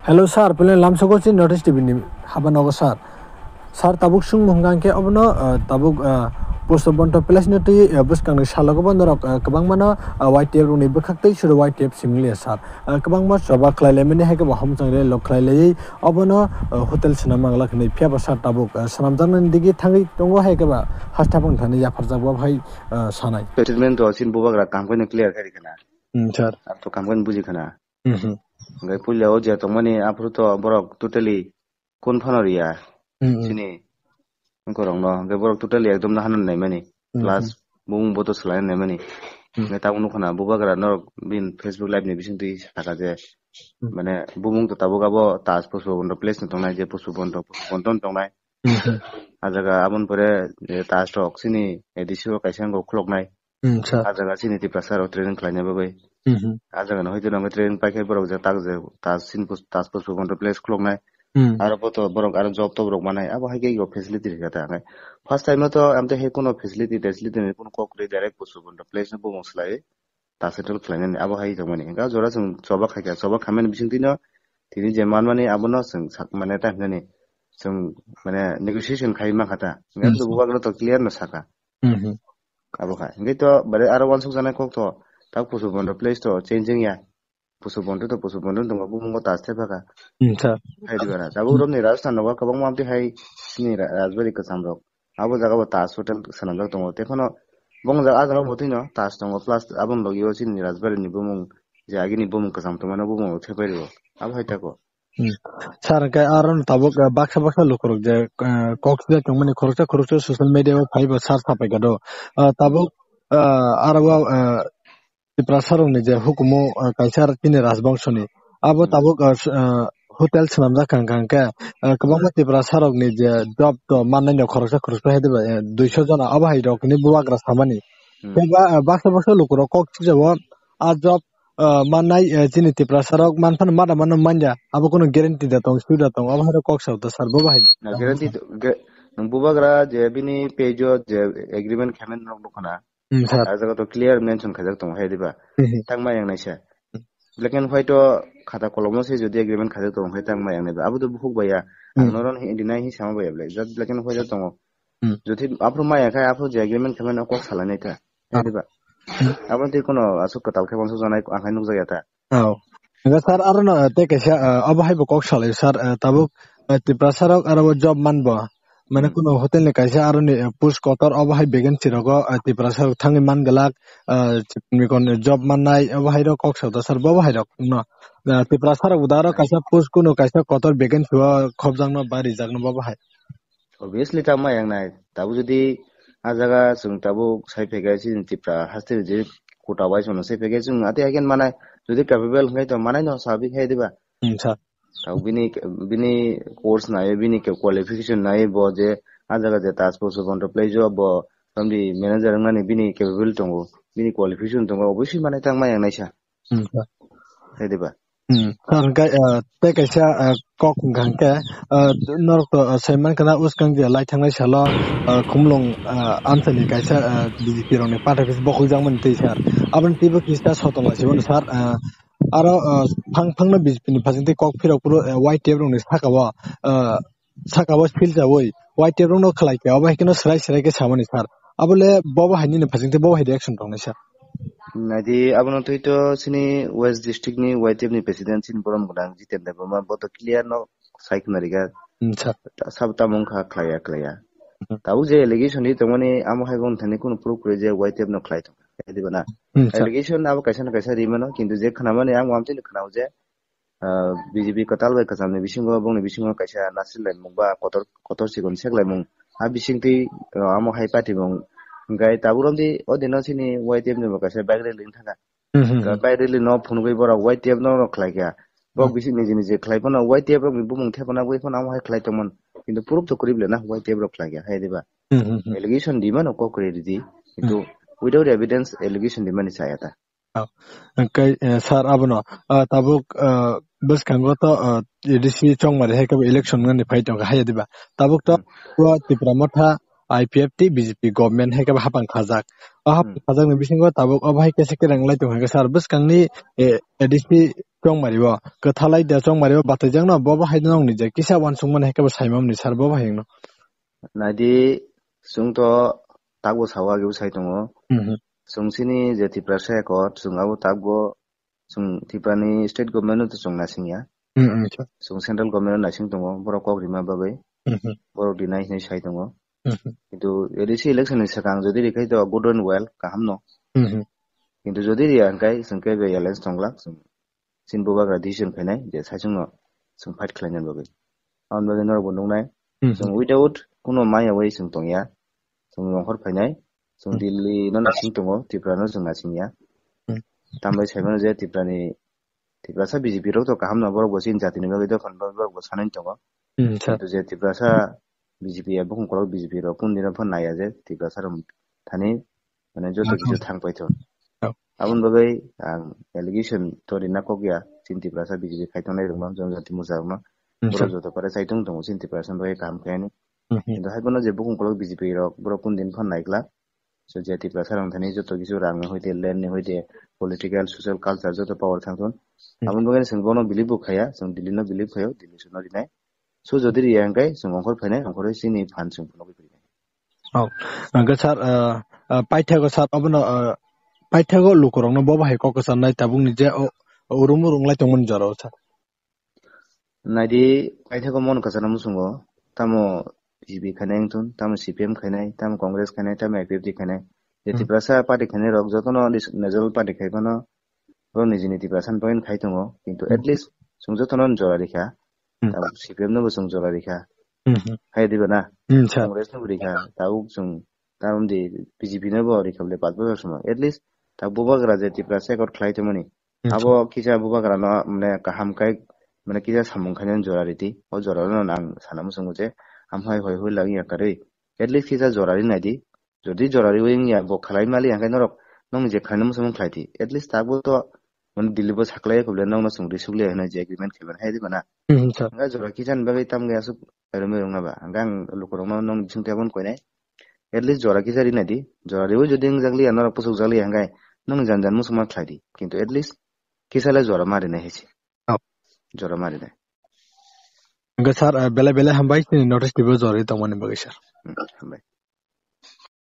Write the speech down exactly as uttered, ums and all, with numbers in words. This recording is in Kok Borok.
Hello sir, pulai lamsogo chini North East T V ni haba nogo sir. Sir, tabuk sung mung hwnkha khe obono, ah, tabuk, ah, Pushpabanta Palace ni twi, ah, bwskang ni salogo bo norok, ah, kwbangma no, ah, Y T F rok ni bwkhak tei suru Y T F simi liya sir. Ah, kwbangma choba khlai lai mani hai khe bo hamchang relo khlai lai obono, ah, hotel swnam manglak hinwi phiya bo sir tabuk, ah, swnam jaknani digi thangwi tongo hai khe ba hastha phang thani yapharjak bo hai, ah, sanai. Statement to sin bubagra kam khe clear khe rikana. Hmm, sir. Ar to kam khe buji khana. Mhm. Hingke puila o je tongmani aphuru to borok totally kun phano riya. Mhm. Chini borok no, hingke borok totally ekdom no hano naimani. Mhm. Plus bumung bo to swlai naimani. Mhm. Hingke tabuk nukha na bubagra norok bini Facebook live ni bising twi saka je, Mhm. mane bumung to tabuk abo tas Pushpabanta Palace no tongnai je Pushpabanta, Pushpabanta no tongnai. Mhm. A jaga aboni pore, eh, tas rok chini A D C o kaisa wngkha khuloknai. Hmm, sir. A jaga chini Tiprasa rok training khlaina bagwi. Mhm. A jaga no hoite nangkhe training paikhe borok je tak je tas chini pus-, tas Pushpabanta Palace khuloknai. Hmm. Aro bo to borok aro job to borok manai. Abo hai khe o facility rikha ta. First time o to amte he kuno facility, facility ni kuno kok kwrwi direct Pushpabanta Palace no bumung swlaiwi ta settle khlainani abo hai tongmani. Hingke jora chwng choba khaikha, choba khaimani bisingtwino tini je manmani abono chwng sak-, mane ta hinani chwng mane negotiation khai mankha ta. Hingke Hmm. bubagra to clear no saka. Mhm. Abo kha. Hingke to bare aro wansuk janai kok to tak Pushpabanta Palace to changing ya. Pushpabanta to Pushpabanta tongo bumungo tas thepha kha. Hmm, sir. Hai di bara. Tabuk Hmm. romni Rajasthan rogo kwbangma amtwi hai chini ra-, Rajbari kwcham rok. Abo jaga bo Taj Hotel swnamjak tongo. Tei phano bong jaga, ah jaga bo twino Taj tongo, plus aboni logi o chini Rajbari ni bumung, je agini bumung kwcham tongmani bumung rok thepai rwo. Abo hai tako. Hmm. Sir, hwnkhe aro no tabuk, ah, baksa baksa lukurok je, ah, kok sijak tongmani khoroksa khoroksa social media o phai bo sir sapai kha do. Ah, tabuk, ah, aro o, ah, Tiprasa rokni je hukumu, ah, kaisa chini rajbongso ni. Abo Hmm. tabuk, ah, s-, ah, hotel swnamjak kha hwnkha hwnkhe, ah, kwbangma Tiprasa rokni je job to mannai no khoroksa khoroksa hai diba, eh, duiso jona abo hai rokni bubagra samani. Hmm. Tei ba, ah, baksa baksa lukurok kok sijao, ah, job, ah, mannai, eh, chini Tiprasa rok manphano mada mano manya. Abo kunu guarantee da tong, sui da tong, abo hai rok kok sao da sir, bo bahai. Na guarantee to, ge-, bubagra je bini page o je agreement khaimani rok nukha na. Hmm, sir. A jaga to clear mention khaijak tongo hai diba? Hmm, hmm. Tangma yang naisa. Hmm. Black and white o khata kolom o se jodi agreement khaijak tongo hai tangma yang naiba. Abo to bukhuk baya. Ang Hmm. noron hi dinai hi sama baya black. Jat black and white o tongo. Hmm. Jodi aphuru maya khai aphuru je agreement khaimani kok salai nai ta. Hai Ah. diba? Hmm. Abo tei kono aswk kwtal khe uansuk janai ang hai nukjak ya ta. Oh. Hingke sir, aro no, eh, tei kaisa, eh, abo hai bo kok salai, sir, eh, tabuk, eh, Tiprasa rok aro bo job man bo. Mane Hmm. kuno hotel ni kaisa aro ni, eh, post kotor abo hai vacancy rogo, eh, Tiprasa rok thangwi man glak, eh, chikon mikon job mannai, abo hai rok kok sao da sir, bo bo hai rok no. Eh, Tiprasa rok da aro kaisa post kuno kaisa kotor vacancy o khobjak no ba rijak no bo bo hai. Obviously, tamo yang nai. Tabuk jodi a jaga chwng tabuk sai phaikha chini Tipra haste je kota wise mano sai phaikha chwng ati haikhe manai. Jodi capable hwnkhe to manai no sabi khai diba. Hmm, sir. Tabuk bini, bini course nai, bini ke qualification nai bo je a jaga je tas post control play job bo tamni manager wngmani bini capable tongo, bini qualification tongo, obviously manai tang ma yang naisa. Hmm, sir. Hai diba? Hmm. Sir, hingke, eh, tei kaisa, eh, kok hingka hingke, eh, norok to, eh, saiman kana uskang je lai thangnai salo, eh, Khumulwng, eh, amsani kaisa, eh, B J P rokni party office bokhokjakmani twi sir. Aboni twibo kisa sotong laisiboni sir, eh, aro, eh, phang phangno B J P ni phasing twi kok phirok phuru, eh, Y T F rokni saka o, eh, saka o sil chaui Y T F rokno khlai khe, obo hai kheno swrai swrai khe samani sir. Abole bobo hai nini phasing twi bobo hai reaction tongnai sir. Naidi, abono twi to chini West District ni Y T F ni President chini borom gwnang Jiten Debbarma bo to clear no sai khna rikha. Hmm, sir. Ta-, sabo tamo wngkha khlaiya, khlaiya. Hmm. Tabuk je allegation ri tongmani amo hai bo wngthani kunu proof kwrwi je Y T F no khlai tongkha, diba na? Hmm, sir. Allegation abo kaisa na kaisa ri mano, kintu je khnamani ang wamtwi no khnao je, ah, B J P kwtal bai kwchamni bisingo, bongni bisingo kaisa nasil laimung ba kotor, kotor chikon sek laimung. A bisingtwi, ah, amo hai party mung. Hingkai tabuk romdi o dino chini Y T F ni bo kaisa bike rally wng thangkha. Hmm, hmm, hmm. Bike rally no phunugwi borok Y T F no rok khlai kha. Bok Hmm. bisi niji niji khlai phano Y T F rok ni bumung thepana bui phano amo hai khlai tongmani. Kintu proof to kwrwi bela na Y T F rok khlai kha hai diba? Hmm, hmm, hmm. Allegation di mano kok kwrwi ridi. Kintu Hmm. without evidence allegation di mani chaya ta. Oh. Hingke, eh, sir abono, ah, tabuk, ah, bwskango to, ah, A D C chongmari hai kebo election wngani phai tongkha hai diba? Tabuk to Hmm. o Tipra Motha I P F T B J P government hai kebo hapang khajak. O hapang Hmm. khajakni bisingo tabuk obo hai kesa kereng lai tongkha sir bwskangni, eh, A D C Chongmari bo, kwthalai de chongmari bo bataijakno, bo bo hai nokni je kisa uansukmani hai khe bo saimamni sir bo bo hai wngno. Naidi, chwng to takbo sao, agebo sai tongo. Mhm. Chwng chini je Tiprasa Accord, chwng abo takbo, chwng Tiprani state government no to chwng naisingya. Mhm, sir. Chwng central government no naising tongo, borok kok rima bagwi. Mhm. Borok rinai hinwi sai tongo. Mhm. Kintu A D C election ni swkang jodi rikhai to good and well, kaham no. Mhm. Kintu jodi riya hwnkhe chwng khe be alliance tonglak, chwng chini bubagra decision khainai je saichung no chwng fight khlaina bagwi. Aboni bagwi norok bo nuknai, Mhm. chwng without kuno maya wi chwng tongya, chwng nongkhor phainai, chwng Mhm. Delhi no naising tongo, Tripura no chwng naisingya. Mhm. Tambai saimano je Tripura ni, Tiprasa B J P rok to kaham no, borok bo chini jati ni bagwi dophani bagwi borok bo sanani tongo. Mhm, sir. Kintu je Tiprasa B J P ya, bukhung kolok B J P rok kundino phan naiya je Tiprasa rok thani, mane joto Mhm. kisu thang paitho. Oh. Aboni bagwi ang allegation to rina kok ya, chini Tiprasa B J P khai tongnai rok no, jonjati musa rok no. Mhm, Borok sir. Joto pare chaitung tongo chini Tiprasa ni bagwi kaham khainani. Mhm. Kintu hai phano je bukhung kolok B J P rok borok kundin phan naiglak. So je Tiprasa rok thani joto kisu rang ni hoite, land ni hoite, political, social, culture joto power thangthun. Mhm. Aboni bagwi chwng bono believe bo khaya, chwng Delhi no believe khayo, Delhi sino rinai. So jodi riya hwnkhe chwng ongkhor phainai, ongkhorwi chini phan chwng phunugwi phainai. Oh, hwnkhe sir, ah, ah, paithago sir, obono, ah, paithago lukurokno bo bahai kok kwcharnai tabukni je, o, o, urum urung lai tongmani jorao sir. Naidi, paithago mon kwcharna muchungo, tamo B J P khainai wngthun, tamo C P M khainai, tamo Congress khainai, tamo I P F T khainai. Je Hmm. Tiprasa party khainai rok jotono dis-, national party khai phano, borok nijini Tiprasa ni bagwi khai tongo, kintu Hmm. at least chwng jotono jora rikha, Hmm. tamo C P M no bo chwng jora rikha. Hmm. Hai diba na? Hmm, sir. Congress no bo rikha, tabuk chwng, tamoni B J P no bo rikha bole paanch bochor somo. At least, ta bubagra je Tiprasa Accord khlai tongmani, Hmm, abo sir. Kisa bubagra no, mane, kaham khai, mane, kisa samung khainani jora ridi. O jora no ang sana muchungo je, amhai hoi hoi lang ya karwi. At least kisa jora ri naidi. Jodi jora riwi wngya, bo khlai mali, hwnkhe norok nokni je khlaina muchung khlai di. At least tabuk to, mane, Delhi bo saklai ya khe bole, nokno chwng risuk liya hwnwi je agreement khaimani, hai diba na? Hmm, sir. Hwnkhe jora kisa ni bagwi tamni aswk rwmwi rwngna ba? Hwnkhe ang lukurokno nokni bisingtwi abono koinai. At least jora kisa ri naidi. Jora riwi jodi wngjak liya, norok puchuk jak liya, hwnkhe nokni jan jan muchungma khlai di. Kintu at least kisa le jora ma rinai hai se. Oh. Jora ma rinai. Hwnkhe sir, eh, belai belai hambai chini notice twibo jora ri tongmani bagwi sir. Hmm, hambai.